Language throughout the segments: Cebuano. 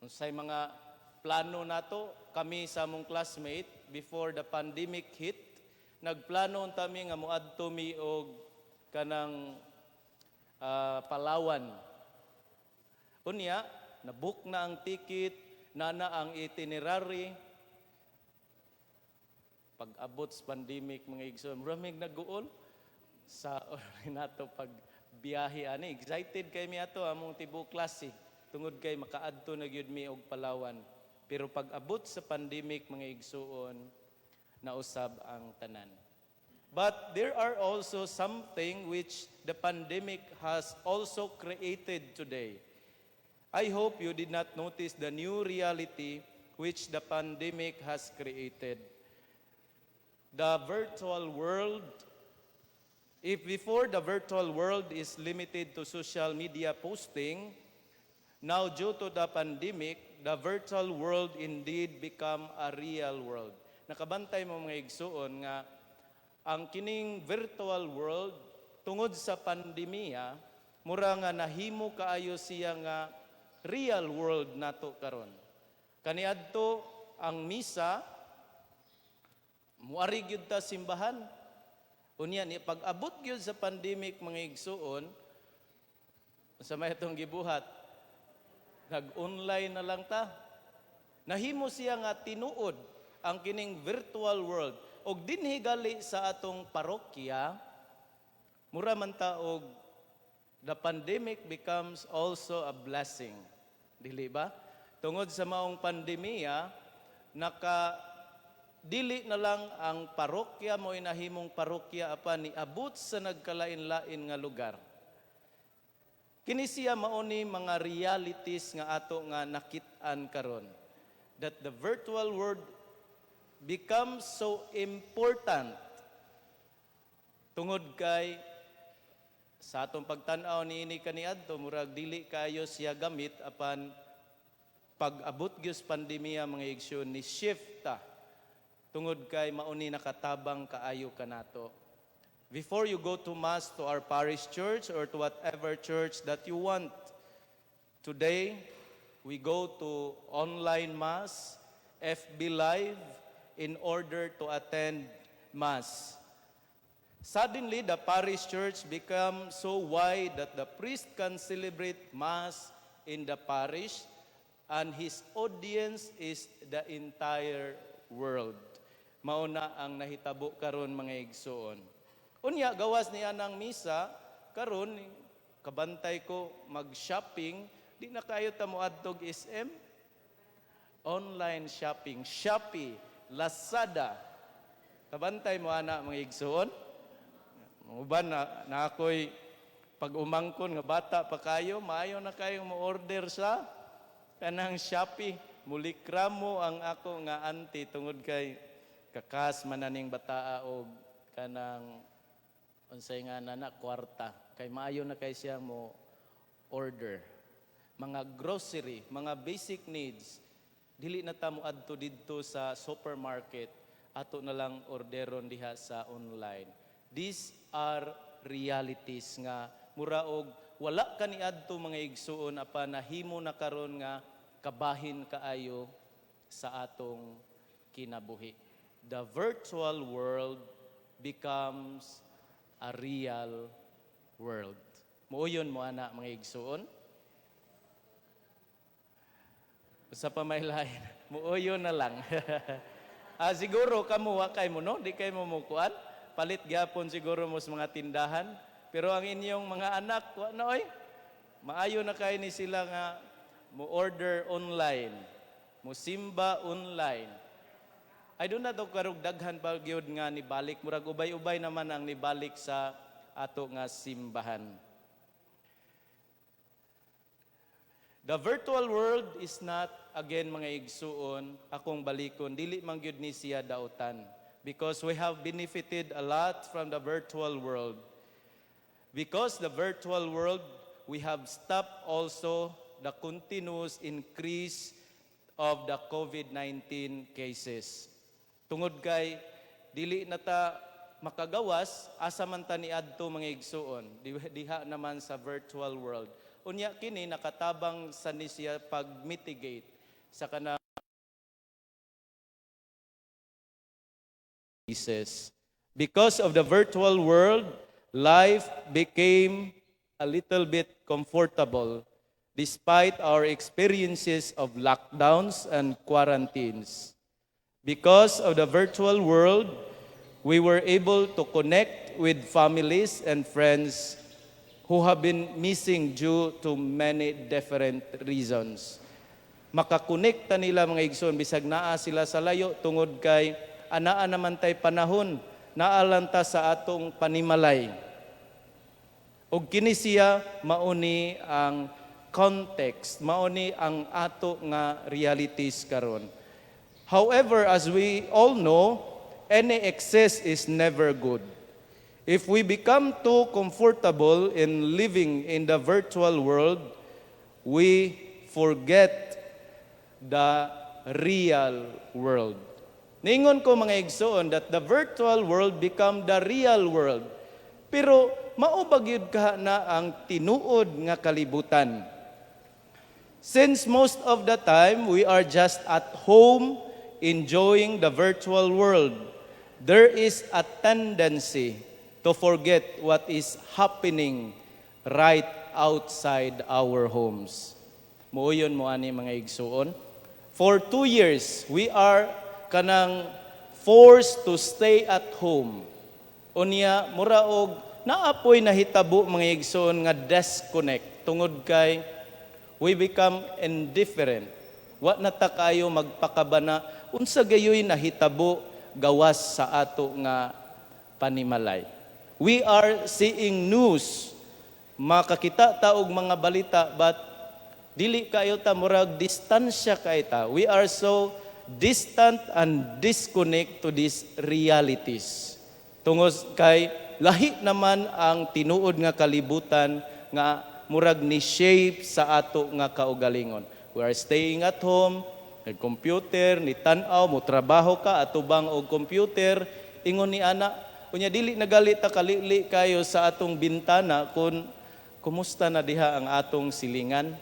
Unsay mga plano nato? Kami sa among classmate, before the pandemic hit, nagplano unta mi nga moadto mi og kanang Palawan. Unya, nabook na ang ticket, na ang itinerary. Pag abot sa pandemic, mga igsoon, muramig nag-uol sa nato pag biyahe ani. Excited kay mi ato among tibuok klase tungod kay makaadto na gyud mi og Palawan. Pero pag abot sa pandemic, mga igsuon, nausab ang tanan. But there are also something which the pandemic has also created today. I hope you did not notice the new reality which the pandemic has created. The virtual world. If before the virtual world is limited to social media posting, now due to the pandemic, the virtual world indeed become a real world. Nakabantay mo, mga igsuon, nga ang kining virtual world tungod sa pandemya, mura nga nahimo kaayo siya nga real world nato karon. Kaniadto ang misa, muari gyud ta simbahan. Unya ni pag-abot gyud sa pandemic, mga igsuon, sa may itong gibuhat, nag-online na lang ta. Nahimo siya nga tinuod ang kining virtual world. Og dinhi gali sa atong parokya, mura man ta og the pandemic becomes also a blessing. Dili ba? Tungod sa maong pandemya, naka dili na lang ang parokya mo nahimong parokya apan niabot sa nagkalain-lain nga lugar. Kini siya mao ni mga realities nga ato nga nakit-an karon. That the virtual world becomes so important tungod kay sa atong pagtan-aw niini kaniadto, murag dili kayo siya gamit, apan pag-abot gyud sa pandemya, mga igsoon, ni shift ta tungod kay mao ni nakatabang kaayo kanato. Before you go to mass to our parish church or to whatever church that you want, today we go to online mass, FB Live, in order to attend mass. Suddenly, the parish church becomes so wide that the priest can celebrate mass in the parish and his audience is the entire world. Mao na ang nahitabo karon, mga igsoon. Unya gawas niya ng misa karon, kabantay ko mag-shopping, di na kayo ta moadtog SM. Online shopping, Shopee, Lazada. Kabantay mo ana, mga igsoon? Uban na ako'y pag umangkon nga bata pa kayo, maayo na kayong mo-order sa kanang Shopee. Mulikramo ang ako nga auntie tungod kay kakas mananing bataa og kanang unsay nga na kwarta kay maayo na kay siya mo order mga grocery, mga basic needs. Dili na ta mo adto didto sa supermarket, ato na lang orderon diha sa online. These are realities nga mura og wala kaniadto, mga igsuon, apan nahimo na karon nga kabahin kaayo sa atong kinabuhi. The virtual world becomes a real world. Muuyon mo ana, mga igsuon? Sa pamaylain, muuyon na lang. Siguro kamo wa kay mo, no, di kay mo mukuan. Palit gyapon siguro mo sa mga tindahan. Pero ang inyong mga anak wa na oy. Maayo na kay ni sila nga mo order online, mo simba online. I don't know karog daghan pa gyud nga nibalik, murag ubay-ubay naman ang nibalik sa ato nga simbahan. The virtual world is not, again mga igsuon, akong balikon, dili man gyud ni siya dautan. Because we have benefited a lot from the virtual world. Because the virtual world, we have stopped also the continuous increase of the COVID-19 cases. Tungod kay dili na ta makagawas, asa man ta niadto, mga igsuon? Diha naman sa virtual world. Unya kini nakatabang sa ni siya pag-mitigate sa kanang cases. Because of the virtual world, life became a little bit comfortable despite our experiences of lockdowns and quarantines. Because of the virtual world, we were able to connect with families and friends who have been missing due to many different reasons. Makakonekta nila, mga igsoon, bisag naa sila sa layo, tungod kay anaa naman tay panahon, naa lang ta sa atong panimalay. Ug kini siya mauni ang context, mauni ang ato nga realities karon. However, as we all know, any excess is never good. If we become too comfortable in living in the virtual world, we forget the real world. Ningon ko, mga igsoon, that the virtual world become the real world. Pero mao ba gyud ka na ang tinuod nga kalibutan? Since most of the time we are just at home enjoying the virtual world, there is a tendency to forget what is happening right outside our homes. Muuyon mo ani, mga igsuon. For 2 years, we are kanang forced to stay at home. Unya, mura og naapoy nahitabo, mga igsuon, nga disconnect tungod kay we become indifferent. Wa na ta kayo magpakabana unsa gayoy nahitabo gawas sa ato nga panimalay. We are seeing news, makakita ta og mga balita, but dili kayo ta, murag distansya kay ta. We are so distant and disconnect to these realities. Tungod kay lahi naman ang tinuod nga kalibutan nga murag ni shape sa ato nga kaugalingon. We are staying at home, nag-computer, ni tan-aw, mo trabaho ka atubang og computer, ingon ni ana, unya dili nagali ta kalili kayo sa atong bintana kung kumusta na diha ang atong silingan.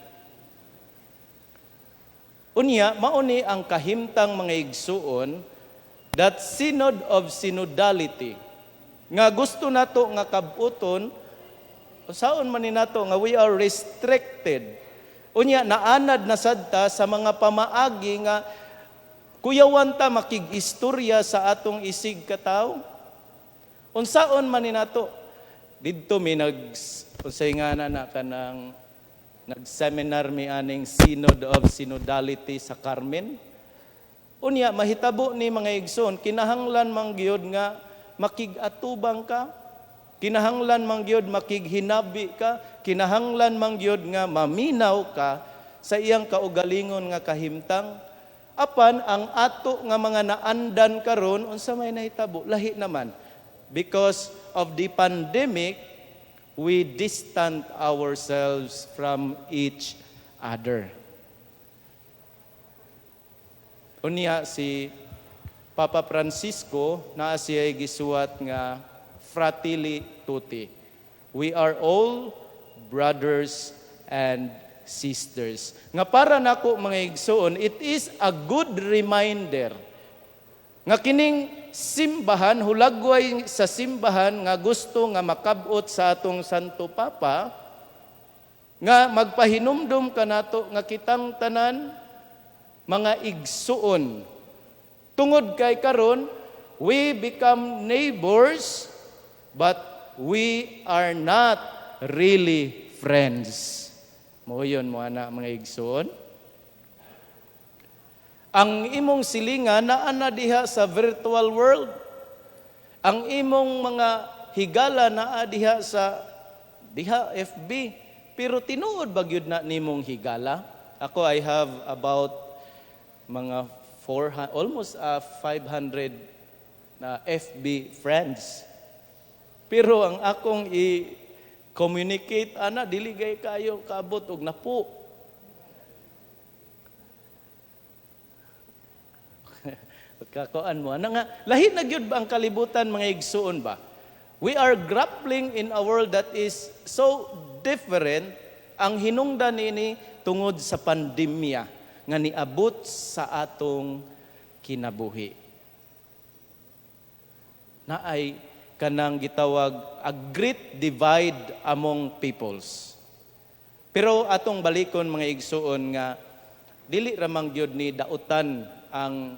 Unya, mauni ang kahimtang, mga igsuon, that synod of synodality nga gusto nato nga kabuton, saon man ni nato nga we are restricted. Unya naanad na sad ta sa mga pamaagi nga kuyawan ta makig-istorya sa atong isig katawo. Unsaon man ni nato didto mi nag unsay nga na na kanang nag-seminar mi aning Synod of Synodality sa Carmen. Unya mahitabo ni, mga igsoon, kinahanglan man gyud nga makig-atubang ka, kinahanglan man gyud makighinabi ka, kinahanglan man gyud nga maminaw ka sa iyang kaugalingon nga kahimtang. Apan ang ato nga mga naandan karon, unsa may nahitabo, lahi naman. Because of the pandemic, we distant ourselves from each other. Unya si Papa Francisco naa siya gisuwat nga "Fratelli Tutti." We are all brothers and sisters. Nga para nako, mga igsoon, it is a good reminder nga kining simbahan, hulagway sa simbahan nga gusto nga makabot sa atong Santo Papa, nga magpahinumdum kanato nga kitang tanan mga igsuon. Tungod kay karon we become neighbors, but we are not really friends. Moyon mo ana, mga igsuon. Ang imong silingan naa na diha sa virtual world. Ang imong mga higala naa diha sa diha FB. Pero tinuod ba gyud na nimong higala? Ako, I have about mga 400, almost 500 na FB friends. Pero ang akong i-communicate ana, dili gay kayo kaabot og napo. Kakuan mo. Ano nga, lahi na gyud ba ang kalibutan, mga igsuon ba? We are grappling in a world that is so different Ang hinungdan ini tungod sa pandemya nga niabot sa atong kinabuhi. Naay kanang gitawag a great divide among peoples. Pero atong balikon, mga igsuon, nga dili ramang gyud ni dautan ang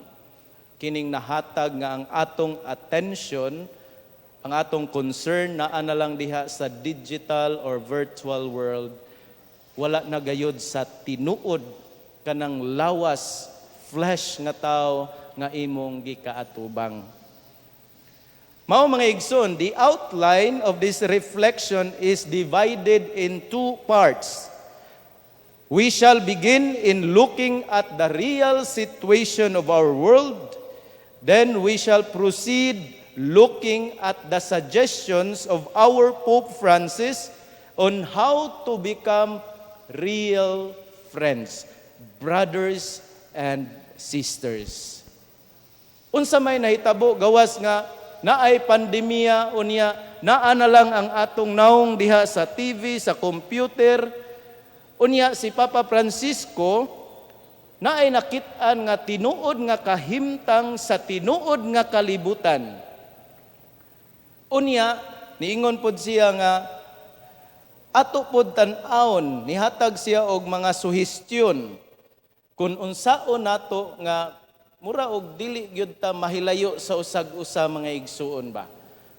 kining nahatag nga ang atong attention, ang atong concern naa na lang diha sa digital or virtual world, wala na gayod sa tinuod kanang lawas, flesh nga tao nga imong gikaatubang. Mao, mga igsoon, the outline of this reflection is divided in two parts. We shall begin in looking at the real situation of our world. Then we shall proceed looking at the suggestions of our Pope Francis on how to become real friends, brothers and sisters. Unsa may nahitabo gawas nga naay pandemya, unya naa na lang ang atong naong diha sa TV, sa computer? Unya si Papa Francisco naay nakit-an nga tinuod nga kahimtang sa tinuod nga kalibutan. Unya niingon pod siya nga ato pod tan-awon, nihatag siya og mga suhestyon kung unsaon nato nga mura og dili gyud ta mahilayo sa usag-usa, mga igsuon ba.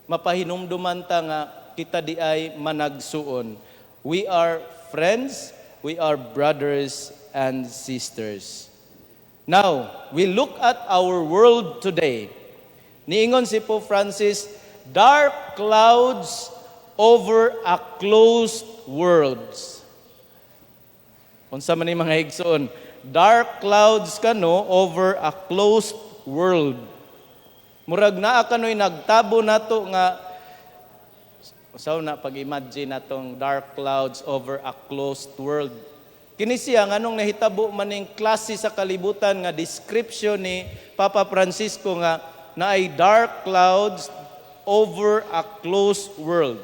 Mapahinumduman ta nga kita di ay managsuon. We are friends, we are brothers and sisters. Now, we look at our world today. Niingon si Pope Francis, "Dark clouds over a closed world." Unsa man ni, mga igsoon? Dark clouds kano over a closed world. Murag naa kanoy nagtabo nato nga usaw na pag-imagine natong dark clouds over a closed world. Kini siya, nganong nahitabo maning klase sa kalibutan nga description ni Papa Francisco nga naay dark clouds over a closed world?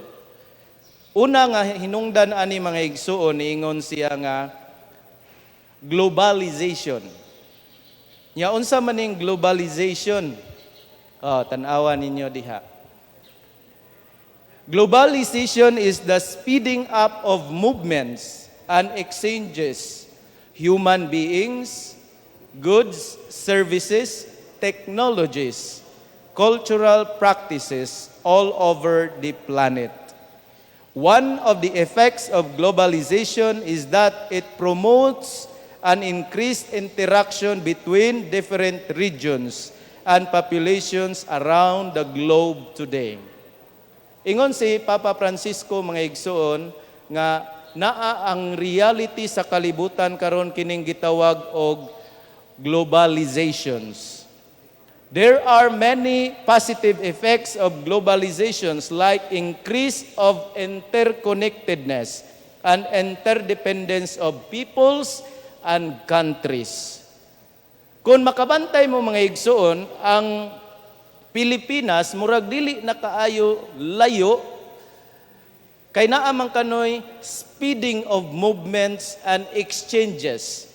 Una nga hinungdan ani, mga igsuon, niingon siya nga globalization. Nya unsa man ning globalization? Oh, tan-awa ninyo diha. Globalization is the speeding up of movements and exchanges, human beings, goods, services, technologies, cultural practices all over the planet. One of the effects of globalization is that it promotes an increased interaction between different regions and populations around the globe today. Ingon si Papa Francisco, mga igsuon, nga naa ang reality sa kalibutan karon kining gitawag og globalizations. There are many positive effects of globalizations, like increase of interconnectedness and interdependence of peoples and countries. Kung makabantay mo, mga igsuon, ang Pilipinas murag dili na kaayo layo kay naa man kanoy speeding of movements and exchanges.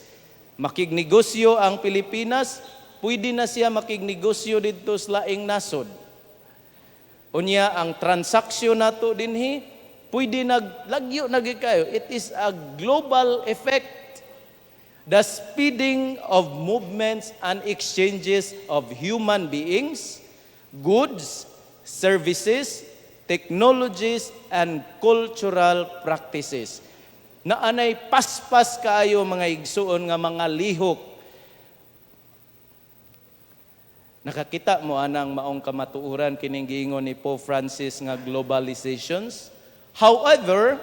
Makignegosyo ang Pilipinas, pwede na siya makignegosyo didto sa laing nasod. Unya ang transaksyon nato dinhi, pwede naglagyo na gyud kayo. It is a global effect. The speeding of movements and exchanges of human beings, goods, services, technologies, and cultural practices. Naanay paspas kaayo, mga igsuon, nga mga lihok. Nakakita mo anang maong kamatuoran kining giingon ni Pope Francis nga globalizations? However,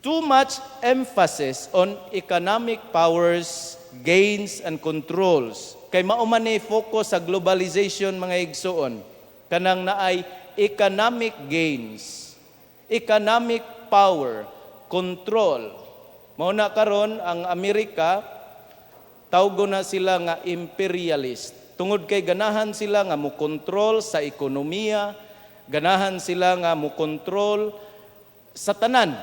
too much emphasis on economic powers, gains and controls. Kay mao man ni focus sa globalization, mga igsuon. Kanang naay economic gains, economic power, control. Mao na karon ang Amerika, tawgo na sila nga imperialist. Tungod kay ganahan sila nga mo kontrol sa ekonomiya, ganahan sila nga mo kontrol sa tanan.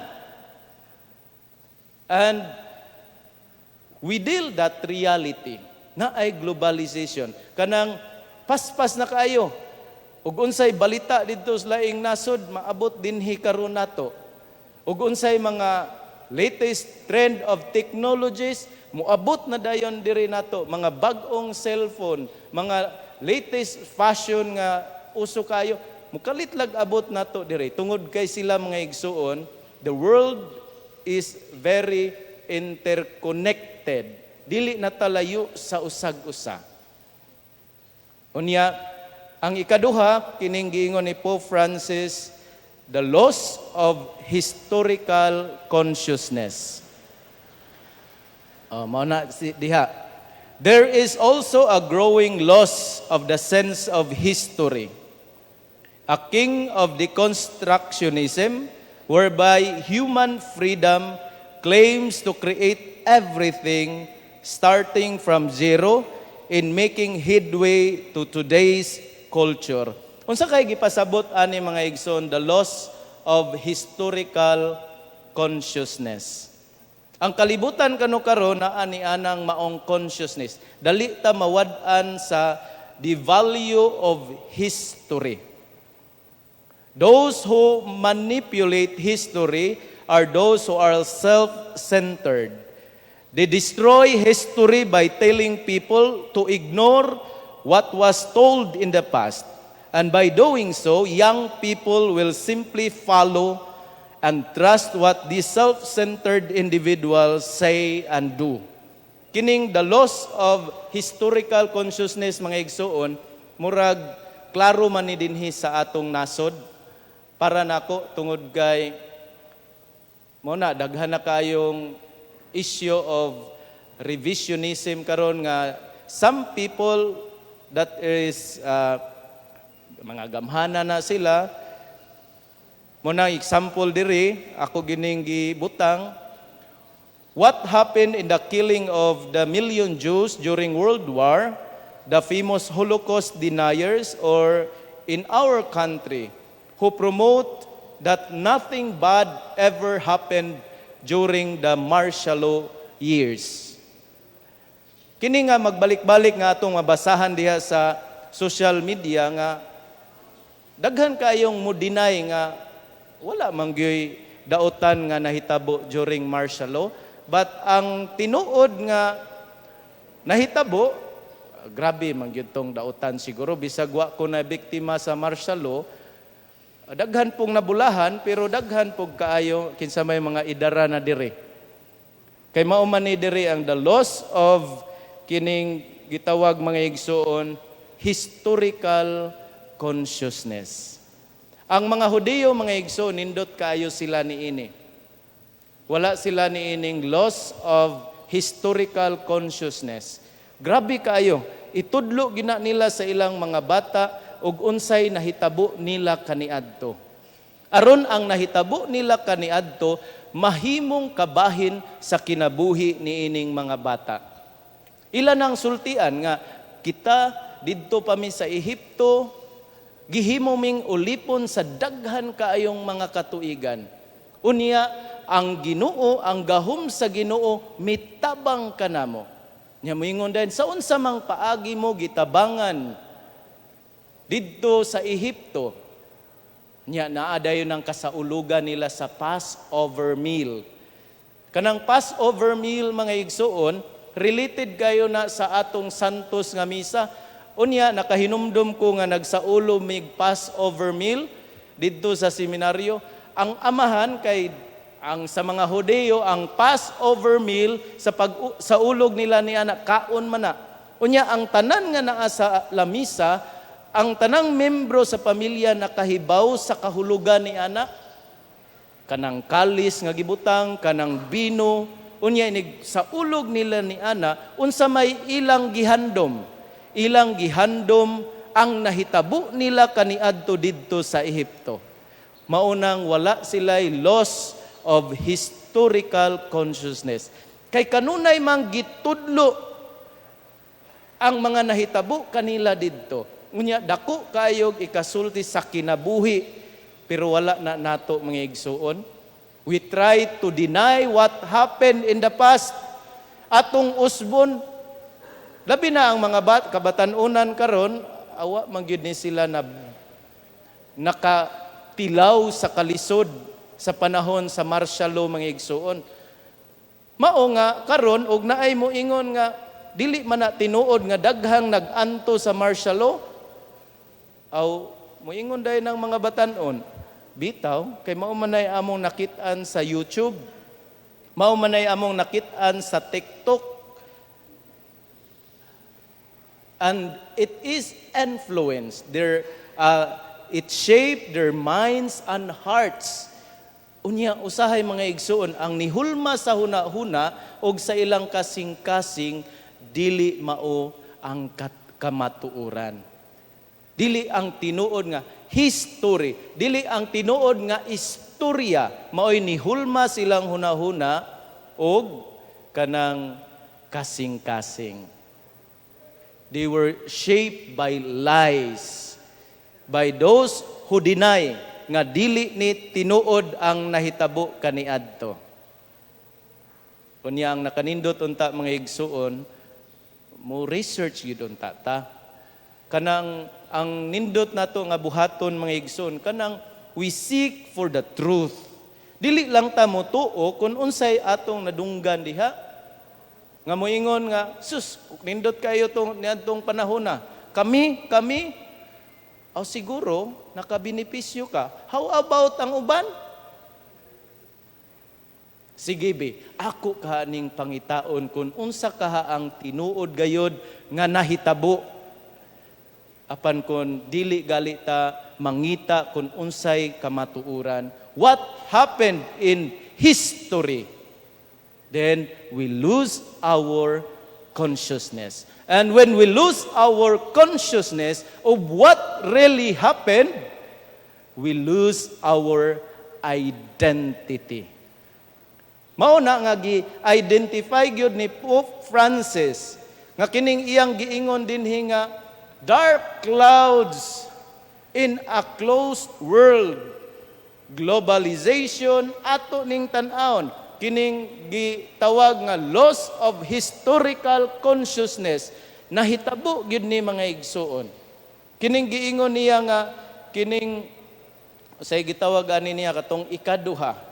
And we deal that reality naay globalization. Kanang paspas na kaayo. Ug unsay balita didto sa laing nasod, maabot dinhi karon nato. Ug unsay mga latest trend of technologies, moabot na dayon diri nato, mga bag-ong cellphone, mga latest fashion nga uso kayo, mukalit lag abot nato diri tungod kay sila, mga igsuon, the world is very interconnected. Dili na talayo sa usag-usa. Unya, ang ikaduha, kining giingon ni Pope Francis, the loss of historical consciousness. Oh, mao na si diha. There is also a growing loss of the sense of history, a kind of deconstructionism whereby human freedom claims to create everything starting from zero in making headway to today's culture. Unsa kay gipasabot ani, mga igsoon, the loss of historical consciousness? Ang kalibutan kano karon naa ni anang maong consciousness. Dali ta mawad-an sa the value of history. Those who manipulate history are those who are self-centered. They destroy history by telling people to ignore what was told in the past. And by doing so, young people will simply follow and trust what these self-centered individuals say and do. Kining the loss of historical consciousness, mga igsuon, murag klaro man ni dinhi sa atong nasod para nako tungod kay mo na daghan na kayong issue of revisionism karon nga some people that is mga gamhana na sila. Mo na example diri ako gining gibutang, what happened in the killing of the million Jews during World War, the famous Holocaust deniers, or in our country who promote that nothing bad ever happened during the martial law years. Kini nga magbalik-balik nga atong mabasahan diha sa social media nga daghan kayong mo deny nga wala man gyoy daotan nga nahitabo during martial law, but ang tinuod nga nahitabo, grabe man gyud tong daotan. Siguro bisag wa ko na biktima sa martial law, daghan pong nabulahan, pero daghan pog kaayo kinsa may mga idara na diri. Kay mao man ni diri ang the loss of kining gitawag, mga igsuon, historical consciousness. Ang mga Hudiyo, mga igsoon, nindot kaayo sila niini. Wala sila niining loss of historical consciousness. Grabe kaayo. Itudlo gina nila sa ilang mga bata ug unsay nahitabo nila kaniadto. Aron ang nahitabo nila kaniadto mahimong kabahin sa kinabuhi niining mga bata. Ila nang sultian nga kita didto pa mi sa Ehipto, gihimo ming ulipon sa daghan kaayong mga katuigan. Unya ang Ginoo, ang gahom sa Ginoo mitabang kanamo. Nya moingon din sa unsa mang paagi mo gitabangan didto sa Ehipto? Nya naa dayon ang kasaulugan nila sa Passover meal. Kanang Passover meal, mga igsuon, related kayo na sa atong Santos nga misa. Unya nakahinumdum ko nga nagsaulo mig Passover meal didto sa seminaryo. Ang amahan, kay ang sa mga Hudiyo ang Passover meal sa pag sa ulog nila ni ana kaon man na. Unya ang tanan nga naa sa lamisa, ang tanang membro sa pamilya nakahibaw sa kahulugan ni ana, kanang kalis nga gibutang, kanang bino. Unya inig sa ulog nila ni ana, unsa may ilang gihandom? Ilang gihandom ang nahitabo nila kaniadto didto sa Ehipto. Maunang wala sila'y loss of historical consciousness. Kay kanunay mang gitudlo ang mga nahitabo kanila didto. Unya dako kayog ikasulti sa kinabuhi, pero wala na nato, mga igsuon. We try to deny what happened in the past. Atong usbon, labi na ang mga kabatan-unan karon, awa man gyud ni sila na nakatilaw sa kalisod sa panahon sa martial law, mga igsuon. Mao nga karon og naay mo ingon nga dili man na tinuod nga daghang nag-anto sa martial law, aw moingon dayon ng mga batan-on, bitaw kay mao man nay among nakit-an sa YouTube, mao man nay among nakit-an sa TikTok. And it is influenced their it shaped their minds and hearts. Unya usahay, mga igsuon, ang nihulma sa huna-huna og sa ilang kasing-kasing dili mao ang kamatuoran, dili ang tinuod nga history, dili ang tinuod nga istorya maoy nihulma silang hunahuna og kanang kasing-kasing. They were shaped by lies, by those who deny nga dili ni tinuod ang nahitabo kaniadto. Unya ang nakanindot unta, mga igsuon, mo research gyud unta ta. Kanang ang nindot nato nga buhaton, mga igsuon, kanang we seek for the truth. Dili lang ta mo tuo kung unsay atong nadunggan diha. Nga moingon nga, "Sus, nindot kayo tong niadtong panahon na. Kami, kami," aw siguro nakabenepisyo ka. How about ang uban? Sige be, ako kaha ning pangitaon kung unsa kaha ang tinuod gayod nga nahitabo. Apan kung dili gali ta mangita kung unsay kamatuoran, what happened in history, then we lose our consciousness. And when we lose our consciousness of what really happened, we lose our identity. Mao na nga gi-identify gyud ni Pope Francis nga kining iyang giingon dinhi nga dark clouds in a closed world. Globalization ato ning tan-awon, kining gitawag nga loss of historical consciousness, nahitabo gyud ni, mga igsuon. Kining giingon niya nga kining say gitawag ani niya katong ikaduha.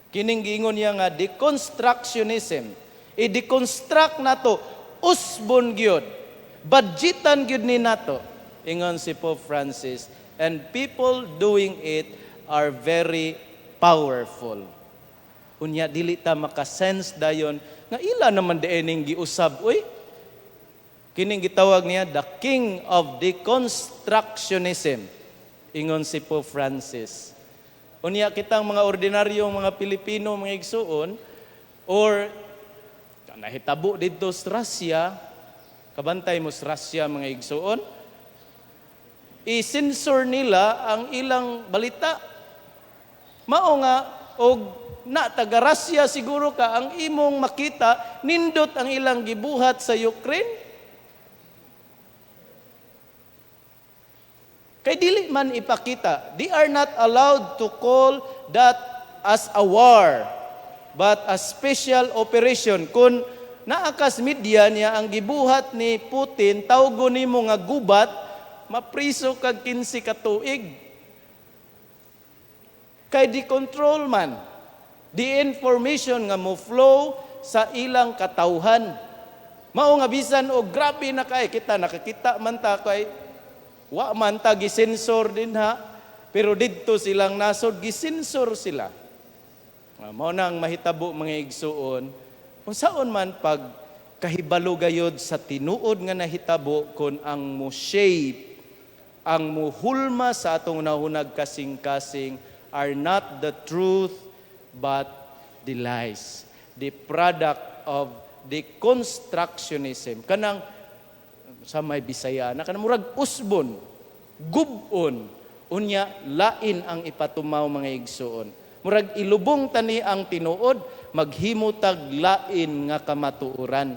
Kining giingon niya nga deconstructionism. I-deconstruct nato, usbon gyud. Budgetan gyud ni nato. Ingon si Pope Francis, and people doing it are very powerful. Unya dili ta makasense dayon nga ila naman diay giusab uy. Kining gitawag niya the king of deconstructionism. Ingon si Pope Francis. Unya kitang mga ordinaryong mga Pilipino, mga igsuon, or nahitabo didto sa Russia, kabantay mo sa Russia, mga igsuon, i-censor nila ang ilang balita. Mao nga og na taga Russia siguro ka, ang imong makita nindot ang ilang gibuhat sa Ukraine. Kay dili man ipakita. They are not allowed to call that as a war, but a special operation. Kung naa kas media niya ang gibuhat ni Putin, tawgon nimo nga gubat, mapriso kag 15 ka tuig. Kay di control man the information nga mo flow sa ilang katawhan. Mao nga bisan og grabe na kay kita, nakakita man ta kay wa man ta gisensor din ha, pero didto silang nasod gisensor sila. Mao na ang mahitabo, mga igsuon, unsaon man pag kahibalo gayod sa tinuod nga nahitabo kon ang mo shape, ang muhulma sa atong nahunag kasing-kasing are not the truth but the lies, the product of deconstructionism? Kanang sa may Bisaya na kanang murag usbon, gubon, unya lain ang ipatumaw, mga igsuon. Murag ilubong tani ang tinuod, maghimo tag lain nga kamatuoran.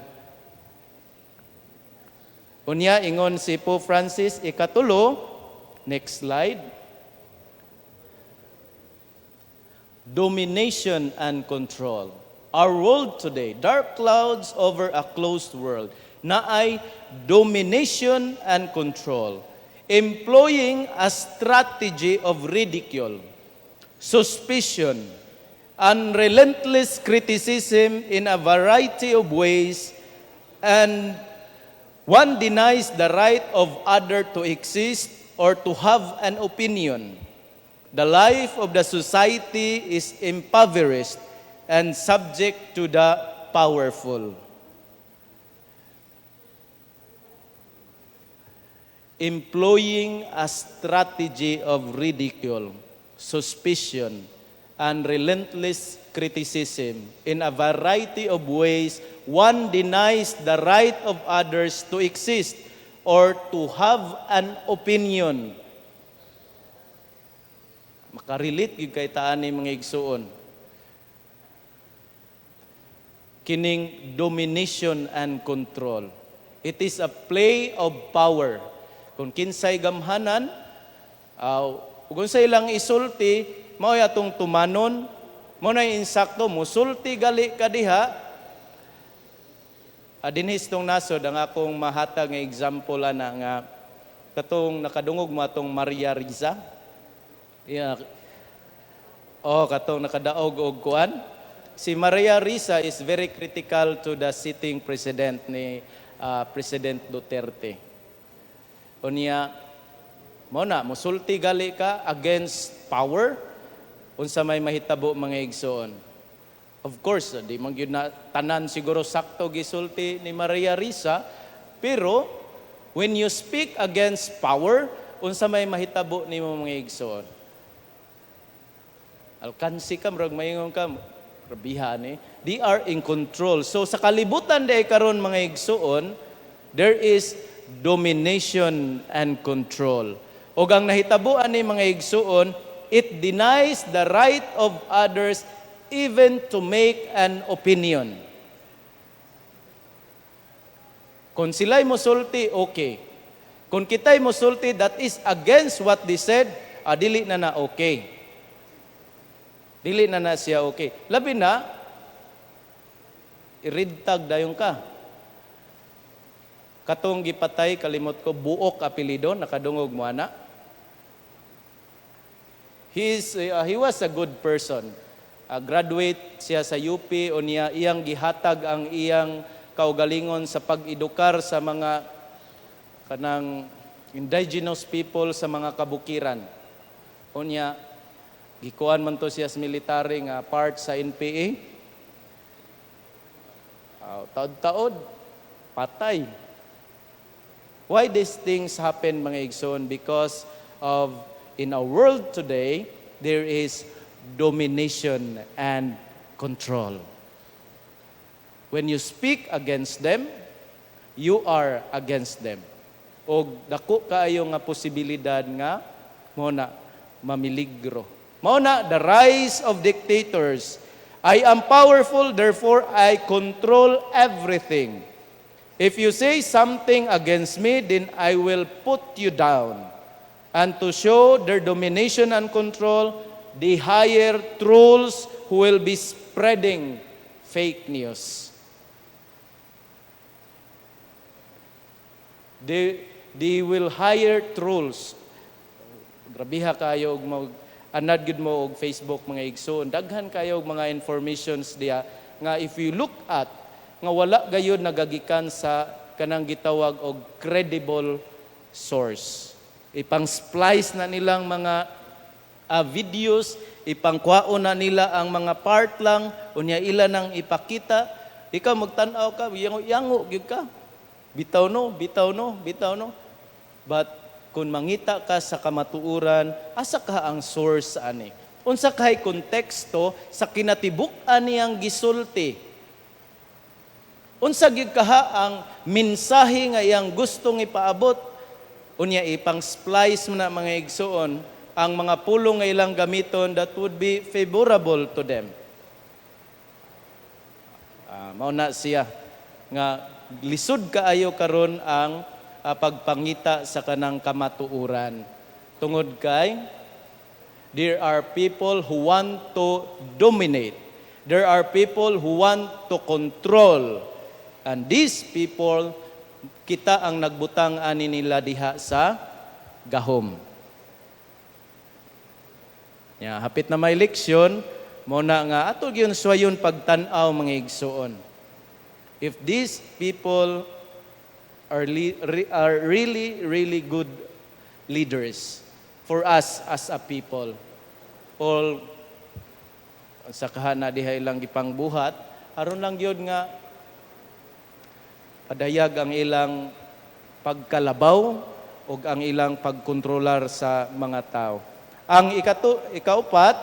Unya ingon si Pope Francis, ikatulo, Next slide. Domination and control. Our world today, dark clouds over a closed world, naay domination and control, employing a strategy of ridicule, suspicion, and relentless criticism in a variety of ways, and one denies the right of other to exist or to have an opinion. The life of the society is impoverished and subject to the powerful. Employing a strategy of ridicule, suspicion, and relentless criticism in a variety of ways, one denies the right of others to exist or to have an opinion. Makarelate gyud kay taan ni, mga igsuon. Kining domination and control. It is a play of power. Kung kinsay gamhanan, ug unsay lang isulti, mao atong tumanon, mao na insakto, musulti gali ka diha. Dinhi sa tong nasod, ang akong mahatag nga example ana nga katong nakadungog mo atong Maria Risa. Yeah. Oh, katong nakadaog og kuan. Si Maria Risa is very critical to the sitting president ni President Duterte. Unya mo na musulti gali ka against power, unsa may mahitabo, mga igsoon? Of course, di man gyud na tanan siguro sakto gisulti ni Maria Risa, pero when you speak against power, unsa may mahitabo nimo, mga igsoon? Alkansi ka, murag maingon ka, rabiha ni. They are in control. So sa kalibutan day karon, mga igsoon, there is domination and control. Og ang nahitabuan ni, mga igsuon, it denies the right of others even to make an opinion. Kung sila'y mosulti, okay. Kung kita'y mosulti that is against what they said, dili na na okay. Dili na na siya okay. Labi na, i-red tag dayon ka. Katong gipatay, kalimot ko, Buok apelido, nakadungog mo ana. He was a good person. Graduate siya sa UP, unya iyang gihatag ang iyang kaugalingon sa pag-edukar sa mga kanang indigenous people sa mga kabukiran. Unya gikuan man to siya sa military nga part sa NPA. Taod-taod, patay. Why these things happen, mga igsoon? Because of in our world today, there is domination and control. When you speak against them, you are against them. Og dako kaayo nga posibilidad nga mo na mamiligro. Mao na the rise of dictators. I am powerful, therefore I control everything. If you say something against me, then I will put you down. And to show their domination and control, they hire trolls who will be spreading fake news. They will hire trolls. Grabiha kayo og mag anad gud mo og Facebook, mga igsoon. Daghan kayo og mga informations diya nga if you look at nga wala gayud nagagikan sa kanang gitawag og credible source. Ipang splice na nilang mga videos, ipangkuhaon na nila ang mga part lang, unya ila nang ipakita. Ikaw magtan-aw ka, yango yango gyud ka. Bitaw no, bitaw no, bitaw no. But kung mangita ka sa kamatuoran, asa ka ang source ani? Unsa kay konteksto sa kinatibuk-an niyang gisulti? Unsa gyud kaha ang mensahe nga iyang gustong ipaabot? Unya ipang splice mo na, mga igsuon, ang mga pulong nga ilang gamiton that would be favorable to them. Mao na siya nga lisod kaayo karon ang pagpangita sa kanang kamatuoran. Tungod kay there are people who want to dominate. There are people who want to control. And these people, kita ang nagbutang ani nila diha sa gahom. Ya, hapit na may eleksyon, mao na nga ato gyud suwayon pagtan-aw, mga igsuon. If these people are really, really good leaders for us as a people, all sa kahana diha ilang gipangbuhat, aron lang gyud nga padayag ang ilang pagkalabaw ug ang ilang pagkontrolar sa mga tao. Ang ikaupat,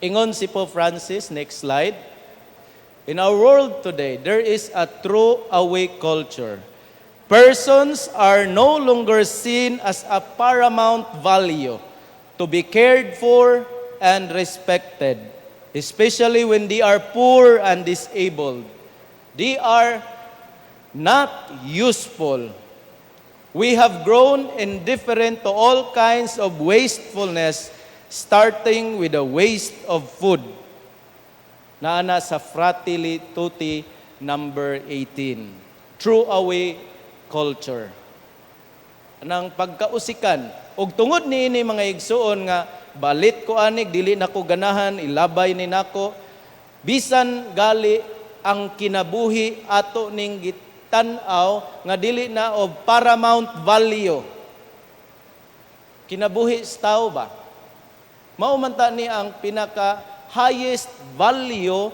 ingon si Pope Francis, next slide. "In our world today, there is a throw-away culture. Persons are no longer seen as a paramount value to be cared for and respected, especially when they are poor and disabled. They are not useful. We have grown indifferent to all kinds of wastefulness, starting with the waste of food." Naa na sa Fratelli Tutti number 18. Throw away culture. Nang pagkausikan. Ug tungod niini, mga igsuon, nga balit ko anig, dili nako ganahan, ilabay ni nako, bisan gali ang kinabuhi ato ning gitan-aw nga dili na og paramount value. Kinabuhi sa tao ba? Mao man ta ni ang pinaka highest value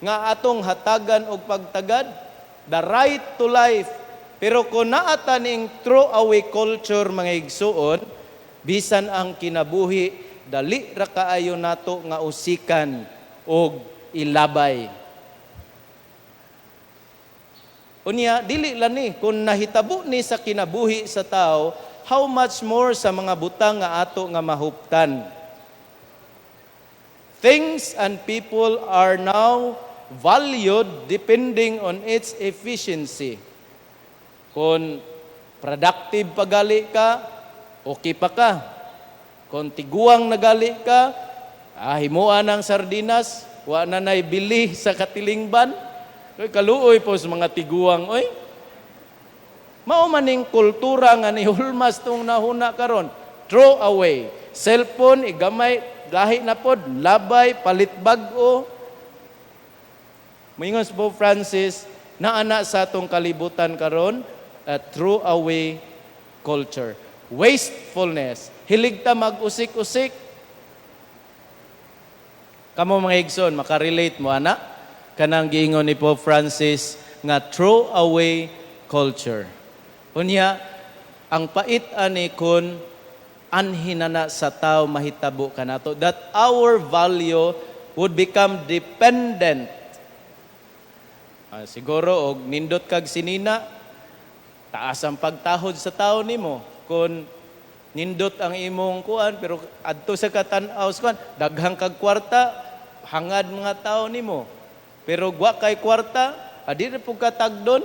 nga atong hatagan og pagtagad, the right to life. Pero kung naa ta ning throw away culture, mga igsuon, bisan ang kinabuhi dali ra kaayo nato nga usikan og ilabay. Unya, dili lang ni, kung nahitabo ni sa kinabuhi sa tao, how much more sa mga butang nga ato nga mahuptan? Things and people are now valued depending on its efficiency. Kung productive pagali ka, okay pa ka. Kung tiguang nagali ka, himuan ng sardinas, wa na nay bili sa katilingban. Oy, kaluoy po sa mga tiguang, oy. Mao man ning kultura nga nihulmas tong nahuna karon. Throw away. Cellphone, igamay, lahi na pod, labay, palit bag-o. Moingon si Pope Francis, naa na sa atong kalibutan karon, a throw away culture. Wastefulness. Hilig ta mag-usik-usik. Kamo, mga igsoon, makarelate mo ana kanang giingon ni Pope Francis nga throw away culture. Unya, ang pait ani kun anhin na na sa tao mahitabo kanato, that our value would become dependent. Siguro og nindot kag sinina, taas ang pagtahod sa tao nimo kung nindot ang imong kuan, pero adto sa katan-aw sa kuan, daghang kag kwarta, hangad mga tao nimo. Pero wa kay kwarta, adi ra pud ka tagdon.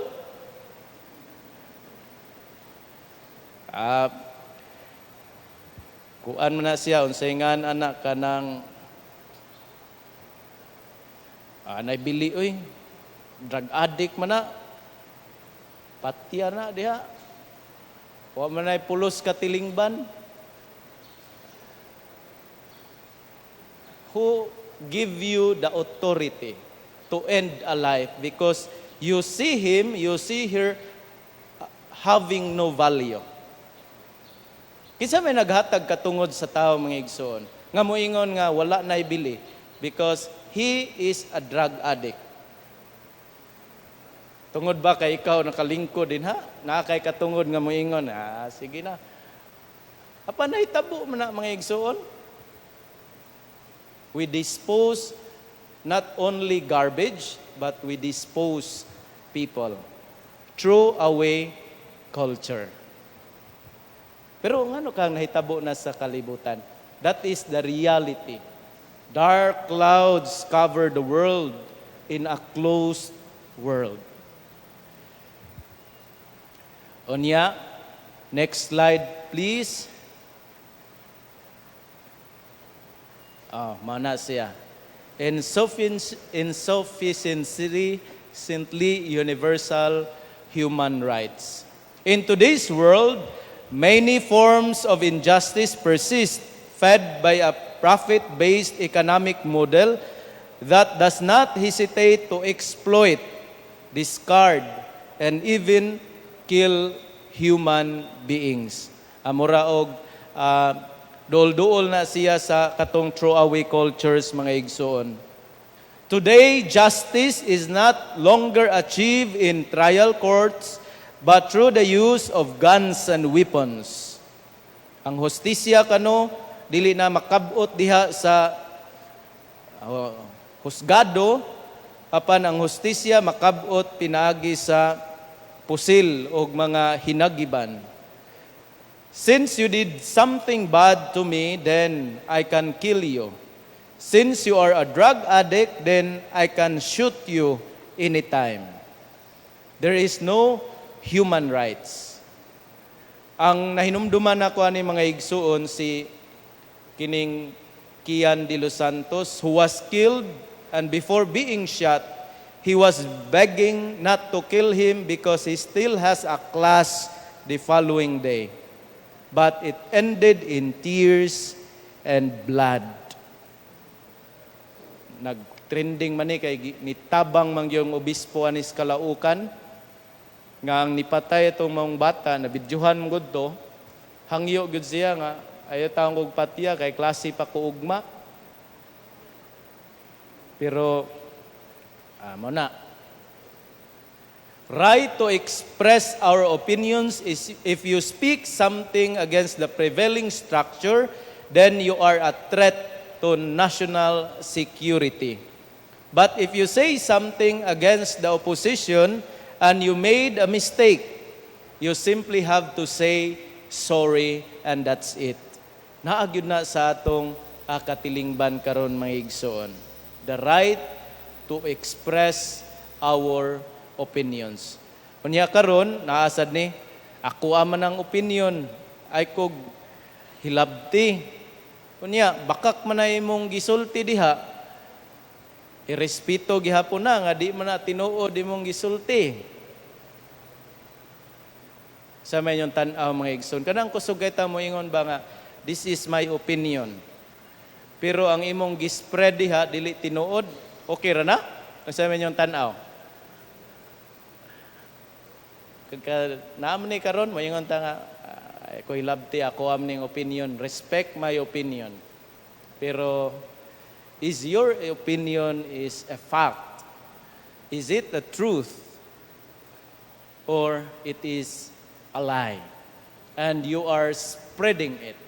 Kuan man na siya, unsay ngan anak kanang nay bili oy, drug addict man na, patya na diha, wa man nay pulos katilingban. Who give you the authority to end a life because you see him, you see her having no value? Kinsa may naghatag katungod sa tao, mga igsoon, nga moingon nga wala na ibili because he is a drug addict? Tungod ba kay ikaw nakalingkod din ha? Naa kay katungod nga moingon, "Ah, sige na." Apan nahitabo man na, mga igsoon. We dispose not only garbage, but we dispose people. Throw away culture. Pero ngano kang nahitabo na sa kalibutan? That is the reality. Dark clouds cover the world in a closed world. Unya, next slide, please. Oh, mao na siya. Insufficiently universal human rights. In today's world, many forms of injustice persist, fed by a profit-based economic model that does not hesitate to exploit, discard, and even kill human beings. Mura og duol-duol na siya sa katong throwaway cultures, mga igsoon. Today, justice is not longer achieved in trial courts, but through the use of guns and weapons. Ang hustisya kano dili na makabot diha sa husgado, apan ang hustisya makabot pinaagi sa pusil og mga hinagiban. Since you did something bad to me, then I can kill you. Since you are a drug addict, then I can shoot you anytime. There is no human rights. Ang nahinumduman nako ani, mga igsuon, si kining Kian de los Santos, who was killed, and before being shot, he was begging not to kill him because he still has a class the following day. But it ended in tears and blood. Nag-trending man ni kay nitabang man yung obispo anis Caloocan nga ang nipatay itong mga bata na bidyuhan mo gud to, hangyo gud siya nga ayaw taong og patya kay klase pa ko ugma. Pero mao na. Right to express our opinions is if you speak something against the prevailing structure, then you are a threat to national security. But if you say something against the opposition and you made a mistake, you simply have to say sorry and that's it. Naa gyud na sa atong katilingban karon, mga igsoon. The right to express our opinions. Unya karon naa sad ni ako man ang opinion ay kog hilabti. Unya bakak man na imong gisulti diha, irespeto gihapon na nga di man na tinuod imong gisulti. Sa may inyong tan-aw, mga igsoon, kanang kusog kay ta moingon ba nga "This is my opinion." Pero ang imong gispread diha dili tinuod, okay ra na? Sa may inyong tan-aw? Kag naa man ni karon moingon ta nga "Ay, ko hilabti, ako am ning opinion, respect my opinion." Pero is your opinion is a fact? Is it the truth or it is a lie? And you are spreading it.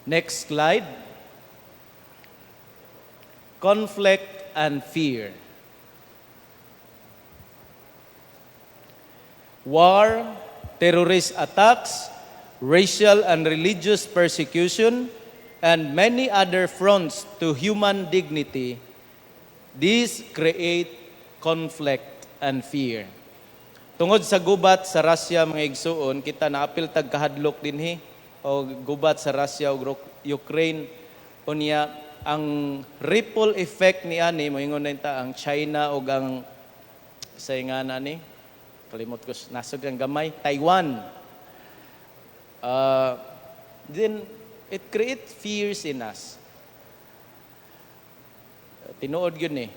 Next slide. Conflict and fear. War, terrorist attacks, racial and religious persecution, and many other affronts to human dignity, these create conflict and fear. Tungod sa gubat sa Russia, mga igsuon, kita naapil tag kahadlok dinhi o gubat sa Russia ug Ukraine. Unya ang ripple effect ni ani, moingon na ta ang China ug ang sa nga na ni, kalimot ko, nasod ang gamay, Taiwan. Then it creates fears in us. Tinuod yun eh.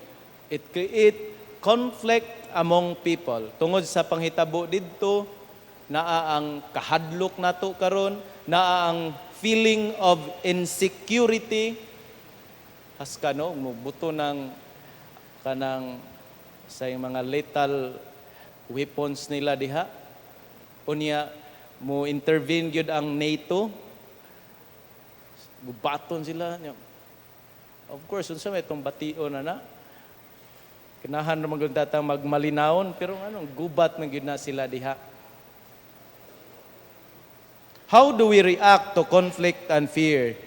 It create conflict among people. Tungod sa panghitabo didto, naa ang kahadlok nato karon, naa ang feeling of insecurity. Haska no, mubuto ng kanang sa yung mga lethal weapons nila diha. Unya mo intervene gyud ang NATO. Gubaton sila. Nya. Of course, unsa may itong bation na na? Kinahan ra man gyud tatang magmalinawon, pero anong gubat na gyud na sila diha. How do we react to conflict and fear?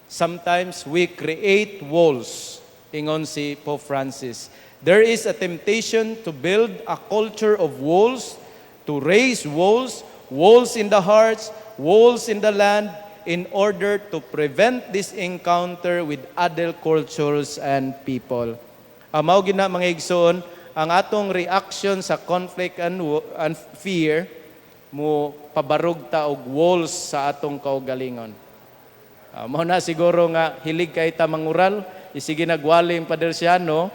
Sometimes we create walls, ingon si Pope Francis. There is a temptation to build a culture of walls, to raise walls, walls in the hearts, walls in the land. in order to prevent this encounter with other cultures and people. Mao gina, mga igsoon, ang atong reaction sa conflict and fear, mo pabarog ta og walls sa atong kaugalingon. Mao na siguro nga hilig kay ta mangural, isige nagwaling Pader Siano,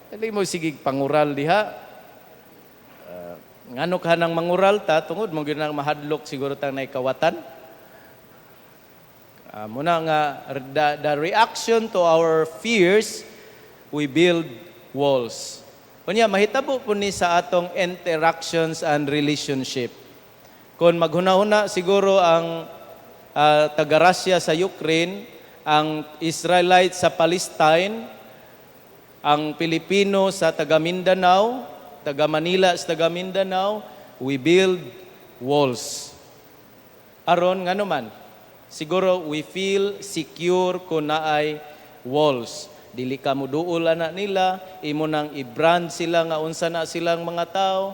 dili mo sige pangural diha. Ngano ka nang mangural ta? Tungod mo gyud nang mahadlok siguro tang naikawatan. Muna nga the reaction to our fears, we build walls. Unya mahitabo po ni sa atong interactions and relationship. Kung maghuna-huna siguro ang taga Russia sa Ukraine, ang Israelite sa Palestine, ang Pilipino sa taga Mindanao, taga Manila sa taga Mindanao, we build walls. Aron ngano man, siguro we feel secure kung naay walls. Dili ka muduol ana nila, imo nang i-brand sila nga unsa na silang mga tao,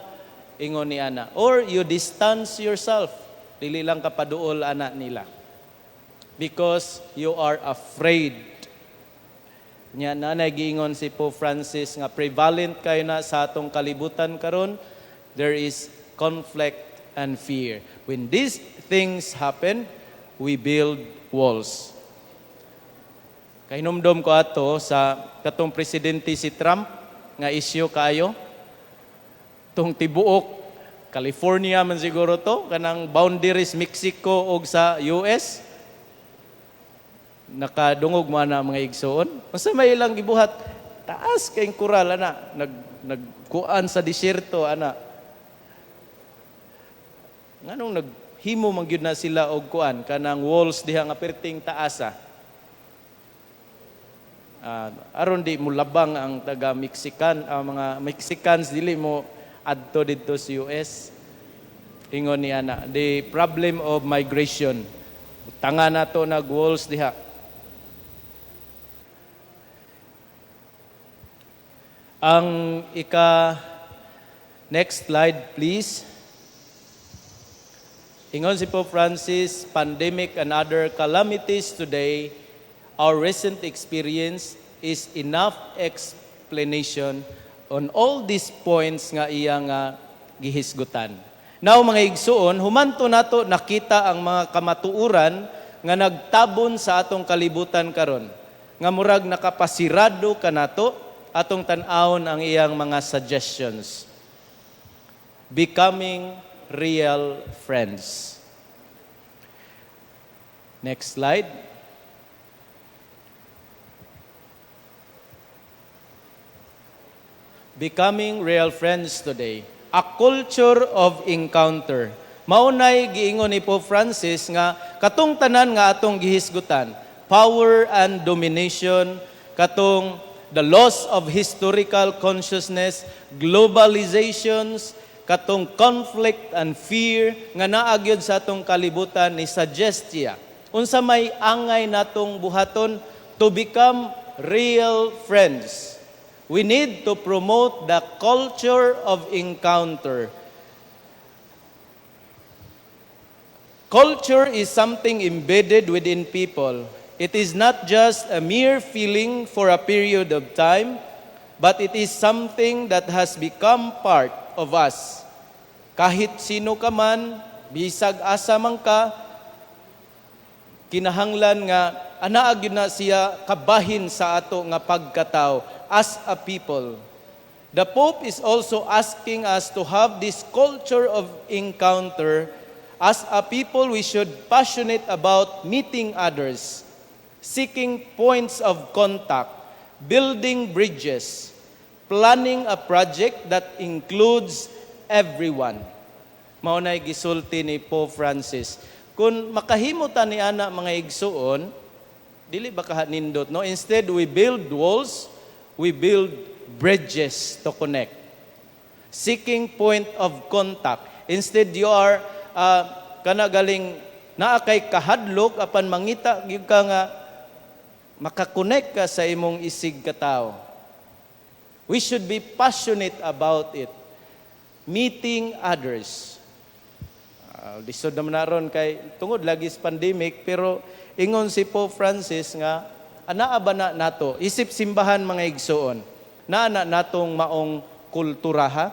ingon ni ana. Or you distance yourself. Dili lang ka paduol ana nila. Because you are afraid. Nya nanay giingon si Pope Francis nga prevalent kayo na sa atong kalibutan karon, there is conflict and fear. When these things happen, we build walls. Kahinumdom ko ato sa katong presidente si Trump nga isyu kaayo. Tong tibuok California man siguro to, kanang boundaries Mexico og sa US. Nakadungog mo na, mga igsoon. Unsa may ilang gibuhat? Taas kay kural ana, nagkuan sa disyerto ana. Nganong naghimo man gyud na sila og kuan kanang walls diha nga perting taasa? Aron di mo labang ang taga Mexican, ang mga Mexicans dili mo adto didto sa US. Ingon ni ana, the problem of migration. Tanga nato nag walls diha. Ang ika, next slide, please. Ingon si Pope Francis, pandemic and other calamities today, our recent experience is enough explanation on all these points nga iya nga gihisgutan. Now, mga igsuon, humanto nato nakita ang mga kamatuoran nga nagtabon sa atong kalibutan karon. Nga murag nakapasirado kanato, atong tan-awon ang iyang mga suggestions. Becoming real friends. Next slide. Becoming real friends today. A culture of encounter. Maunay giingon ni Pope Francis nga katong tanan nga atong gihisgutan, power and domination, katong the loss of historical consciousness, globalizations, katong conflict and fear nga naa gyud sa atong kalibutan, ni suggest siya. Unsa may angay natong buhaton to become real friends? We need to promote the culture of encounter. Culture is something embedded within people. It is not just a mere feeling for a period of time, but it is something that has become part of us. Kahit sino ka man, bisag asa man ka, kinahanglan nga anaa gyud na siya kabahin sa ato nga pagkatao as a people. The Pope is also asking us to have this culture of encounter. As a people, we should passionate about meeting others, seeking points of contact, building bridges, planning a project that includes everyone. Mao nay gisulti ni Pope Francis. Kung makahimo ta ni ana, mga igsuon, dili ba kaha nindot, no? Instead we build walls, we build bridges to connect. Seeking point of contact. Instead you are kana galing naa kay kahadlok, apan mangita gyud ka nga makakonect ka sa imong isig katawo. We should be passionate about it. Meeting others. Lisod naman na ron kay tungod lagi sa pandemic, pero ingon si Pope Francis nga anaa ba na nato isip simbahan, mga igsuon, naa na natong maong kultura ha,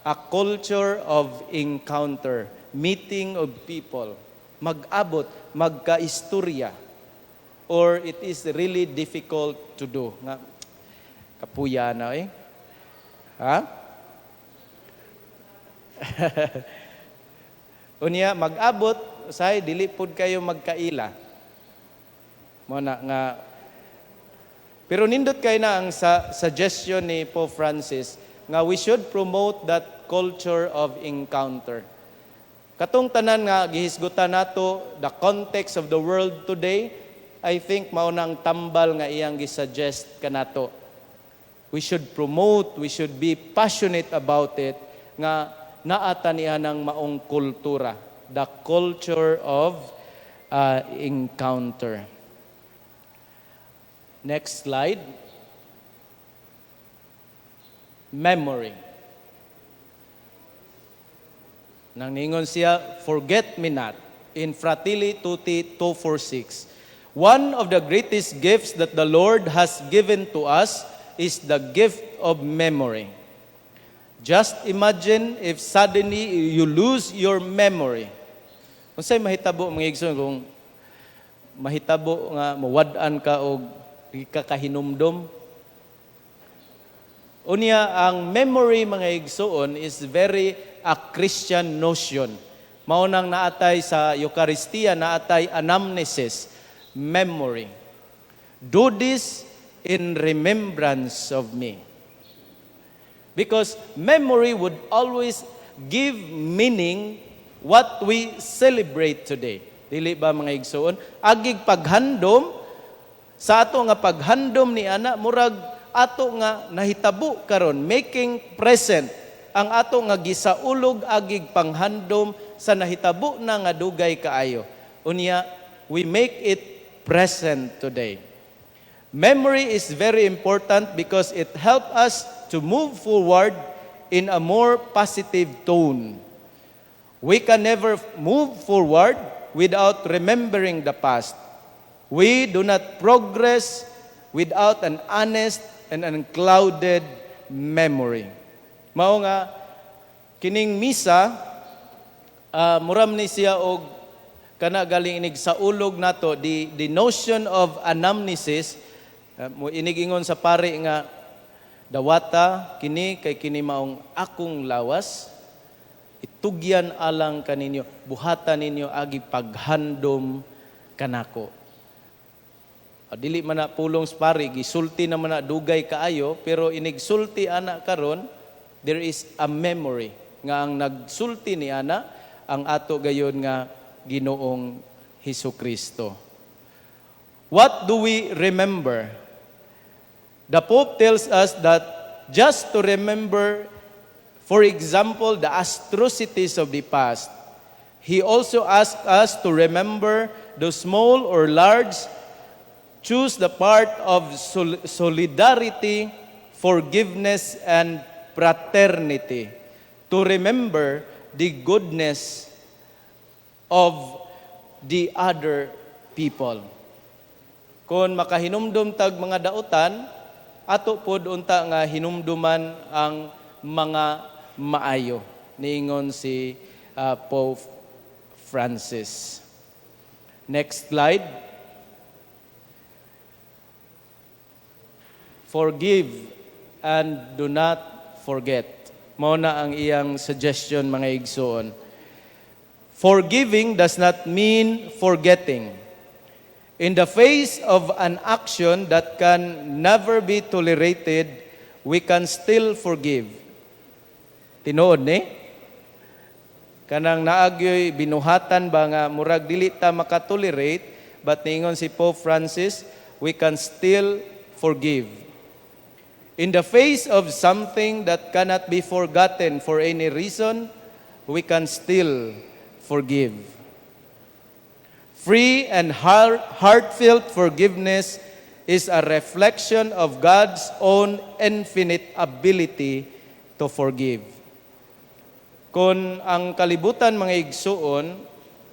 a culture of encounter, meeting of people, mag-abot, magkaistorya, or it is really difficult to do nga kapuya na eh, ha? Unya mag-abot say dili pud kayo magkaila. Mo na nga, pero nindot kay na ang sa suggestion ni Pope Francis nga we should promote that culture of encounter. Katong tanan nga gihisgutan nato, the context of the world today, I think mao nang tambal nga iyang gisuggest kanato. We should promote, we should be passionate about it nga naata niya ng maong kultura, the culture of encounter. Next slide. Memory. Nang ningon siya, "Forget me not," in Fratelli Tutti 246. One of the greatest gifts that the Lord has given to us is the gift of memory. Just imagine if suddenly you lose your memory. Unsay mahitabo, mga igsoon, kung mahitabo nga mawad-an ka og di ka kahinumdom? Unya ang memory, mga igsoon, is very a Christian notion. Mao nang naatay sa Eucharistia, naatay anamnesis, memory. "Do this in remembrance of me." Because memory would always give meaning what we celebrate today. Dili ba, mga igsoon? Agig paghandom sa ato nga paghandom ni ana, murag ato nga nahitabo karon, making present ang ato nga gisaulog agig panghandom sa nahitabo na nga dugay kaayo. Unya we make it present today. Memory is very important because it helps us to move forward in a more positive tone. We can never move forward without remembering the past. We do not progress without an honest and unclouded memory. Mao nga kining misa, muram ni siya og kana galing inig sa ulog nato, the notion of anamnesis. Mo inigingon sa pare nga dawata kini kay kini maong akong lawas, itugyan alang kaninyo, buhatan ninyo agi paghandom kanako. Dili man na pulong sa pare, gisulti naman na dugay kaayo, pero inigsulti ana karon, there is a memory nga ang nagsulti ni ana ang ato gayon nga Ginoong Hesus Kristo. What do we remember? The Pope tells us that just to remember, for example, the atrocities of the past, he also asked us to remember the small or large, choose the part of solidarity, forgiveness, and fraternity, to remember the goodness of the other people. Kung makahinumdum tag mga dautan, ato pod unta nga hinumduman ang mga maayo, niingon si Pope Francis. Next slide. Forgive and do not forget. Mao na ang iyang suggestion, mga igsoon. Forgiving does not mean forgetting. In the face of an action that can never be tolerated, we can still forgive. Tinuod ni? Kanang naagyoy binuhatan ba nga murag dili ta makatolerate, but niingon si Pope Francis, we can still forgive. In the face of something that cannot be forgotten for any reason, we can still forgive. Free and heartfelt forgiveness is a reflection of God's own infinite ability to forgive. Kung ang kalibutan, mga igsuon,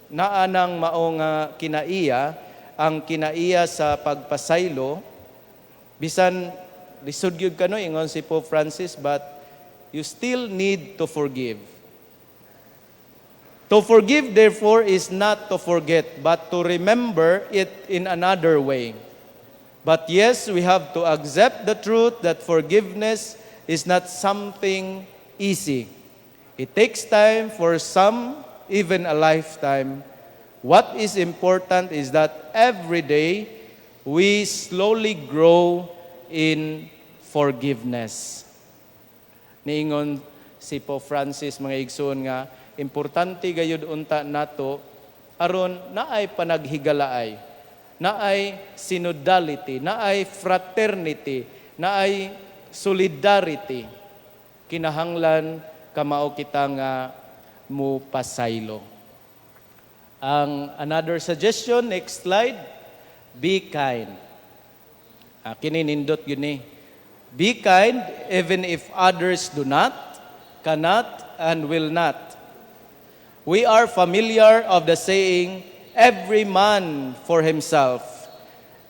naa nang mao nga kinaiya, ang kinaiya sa pagpasaylo, bisan lisod gyud kano, ingon si Pope Francis, but you still need to forgive. To forgive, therefore, is not to forget, but to remember it in another way. But yes, we have to accept the truth that forgiveness is not something easy. It takes time, for some, even a lifetime. What is important is that every day we slowly grow in forgiveness. Niingon si Pope Francis, mga igsoon, nga importante gayud unta nato aron naay panaghigalaay, naay synodality, naay fraternity, naay solidarity. Kinahanglan kamao kita nga mo pasaylo. Ang another suggestion, next slide, be kind. Ah, kini nindot yun ni. Be kind even if others do not, cannot, and will not. We are familiar of the saying, "Every man for himself."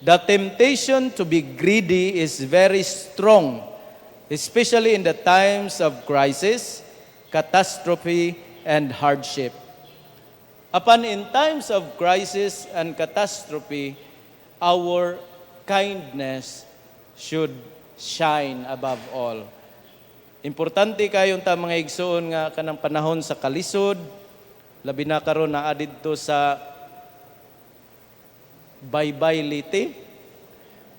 The temptation to be greedy is very strong, especially in the times of crisis, catastrophe, and hardship. Apan in times of crisis and catastrophe, our kindness should shine above all. Importante kayo ta, mga igsoon, nga kanang panahon sa kalisod, labi na karon naa didto sa Baybay, Leyte.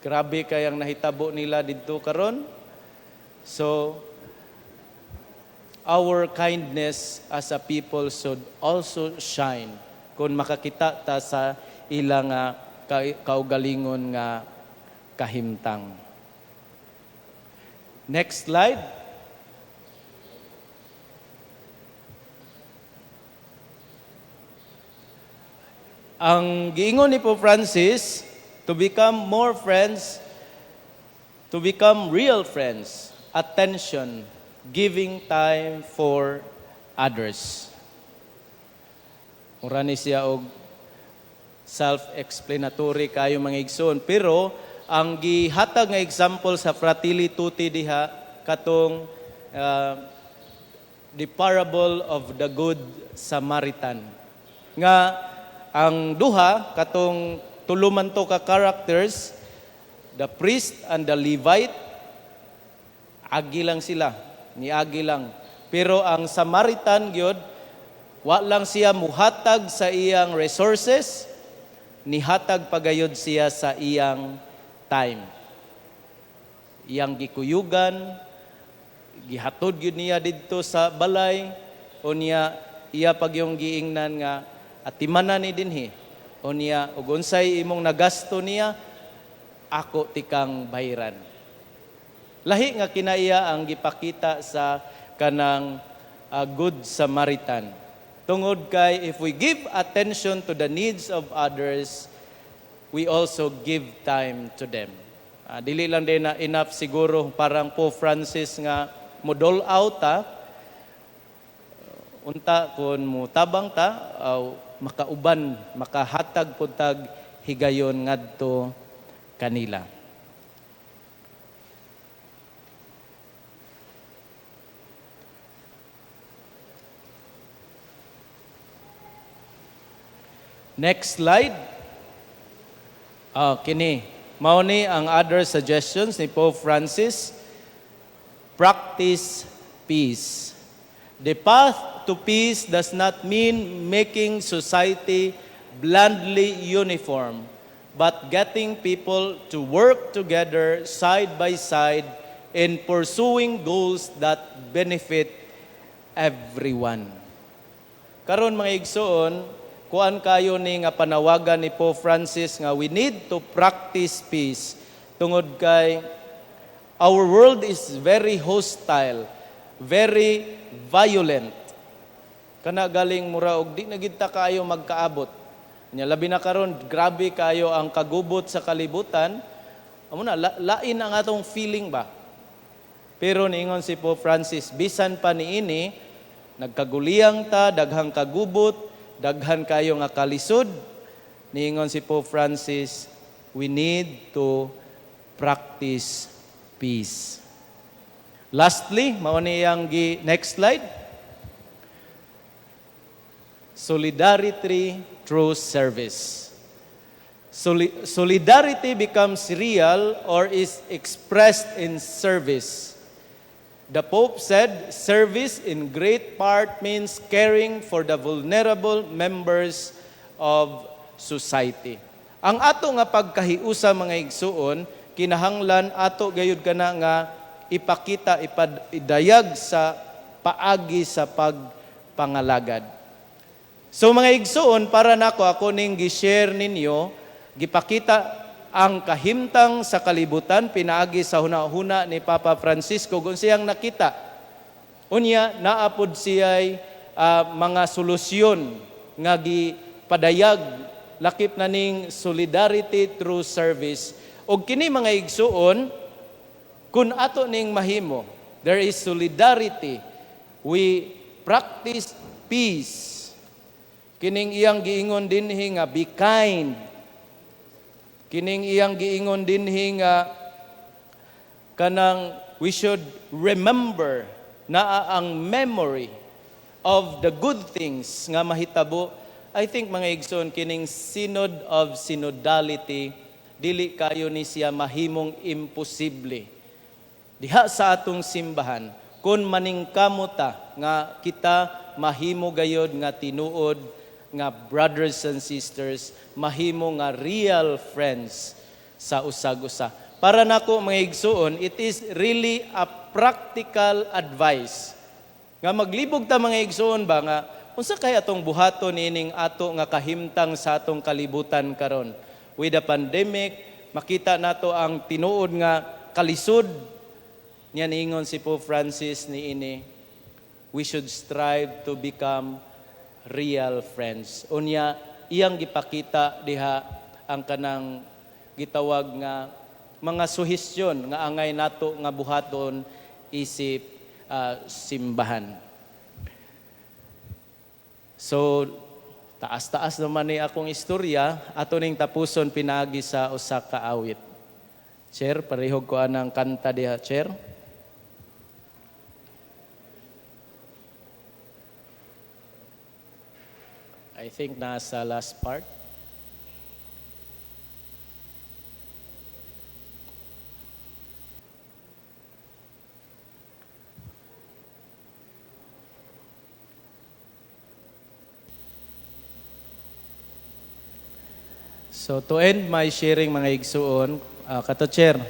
Grabe kayang nahitabo nila didto karon. So our kindness as a people should also shine kung makakita ta sa ilang kaugalingon nga kahimtang. Next slide. Ang giingon ni Pope Francis, to become more friends, to become real friends, attention, giving time for others. Mura ni siya og self-explanatory kayo, mga igsoon. Pero ang gihatag nga example sa Fratelli Tutti diha katong the parable of the Good Samaritan. Nga ang duha katong tulo man to ka characters, the priest and the Levite, agi lang sila, niagi lang. Pero ang Samaritan gyud, wa lang siya muhatag sa iyang resources, nihatag pagayod siya sa iyang time. Iyang gikuyugan, gihatod gyud niya didto sa balay, unya iya pagyong giingnan nga atimanan ni dinhi. Unya ug unsay imong nagasto niya, ako tikang bayran. Lahi nga kinaiya ang gipakita sa kanang Good Samaritan. Tungod kay if we give attention to the needs of others, we also give time to them. Dili lang din na enough siguro parang Pope Francis nga mo dole out ta, unta kung mutabang ta aw makauban, makahatag pud tag higayon ngadto kanila. Next slide. Ah, kini. Mao ni ang other suggestions ni Pope Francis. Practice peace. The path to peace does not mean making society blandly uniform, but getting people to work together side by side in pursuing goals that benefit everyone. Karon, mga igsoon, kuan kayo ni nga panawagan ni Pope Francis nga we need to practice peace tungod kay our world is very hostile, very violent. Kana galing mura og di na gid ta kaayo magkaabot. Nya labi na karon, grabe kayo ang kagubot sa kalibutan. Amo na lain ang atong feeling ba. Pero niingon si Pope Francis, bisan pa niini Nagkaguliyang ta, daghang kagubot, daghan kayo nga kalisod. Niingon si Pope Francis, we need to practice peace. Lastly, mao ni iyang gi next slide. Solidarity through service. Solidarity becomes real or is expressed in service. The Pope said service in great part means caring for the vulnerable members of society. Ang ato nga pagkahiusa, mga igsuon, kinahanglan ato gayud kana nga ipakita, idayag sa paagi sa pagpangalagad. So mga igsuon, para nako, ako ning gi-share ninyo, gipakita ang kahimtang sa kalibutan pinaagi sa huna-huna ni Papa Francisco kung siyang nakita. Unya naa pod siya'y mga solusyon nga gipadayag, lakip na ning solidarity through service. Og kini, mga igsuon, kun ato ning mahimo, there is solidarity. We practice peace. Kining iyang giingon dinhi nga be kind. Kining iyang giingon dinhi nga kanang we should remember, naa ang memory of the good things nga mahitabo. I think, mga igsoon, kining Synod of Synodality, dili kayo ni siya mahimong imposible diha sa atong simbahan kung maningkamot ta nga kita mahimo gayod nga tinuod nga brothers and sisters, mahimo nga real friends sa usag-usa. Para nako, mga igsuon, it is really a practical advice nga maglibog ta, mga igsuon ba, nga unsa kay atong buhaton niining ato nga kahimtang sa atong kalibutan karon. With the pandemic, makita nato ang tinuod nga kalisod niya. Niingon si Pope Francis niini, we should strive to become real friends. Unya iyang gipakita diha ang kanang gitawag nga mga suhestyon nga angay nato nga buhaton isip simbahan. So taas-taas naman ni akong istorya, ato ning tapuson pinaagi sa usa ka awit. Chair, parehog ko anang kanta diha, Chair. I think nasa last part. So to end my sharing, mga igsuon, kato, chair,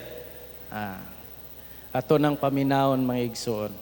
ato nang paminawon, mga igsuon.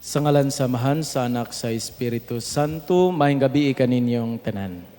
Sa ngalan sa Amahan, sa Anak, sa Espiritu Santo, maayong gabii kaninyong tanan.